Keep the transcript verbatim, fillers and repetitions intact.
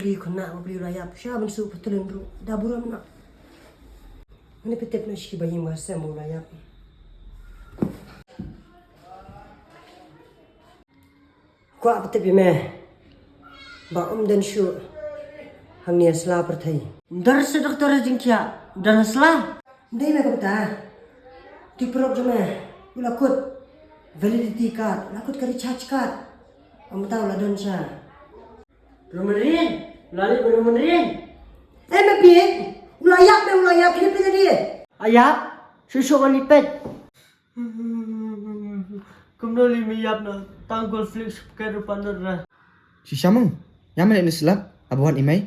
Ri khana ma bri la ïap sha ban su patulun bru da buram na. Mane petet na shi ba yim ba sem la ïap. Kwah patep ïa me ba um don shuh hangne ha sla pyrthei. Dar sa doktor jingkhia, dar sla. Dei me kumta. Ti prok jong me u la kut validity card, u la kut ka recharge card. Kumta u la don sa. Rumenrin, u la lip Rumenrin. Eh me pi, u la ïap me, u la ïap, kine pi tadi. Ïap, shu shu ngan lipet. Kumno li mi ïap na tang gol flik shuker rupan dor ra. Shisha mung, ïa mane ni slap, abuan imai,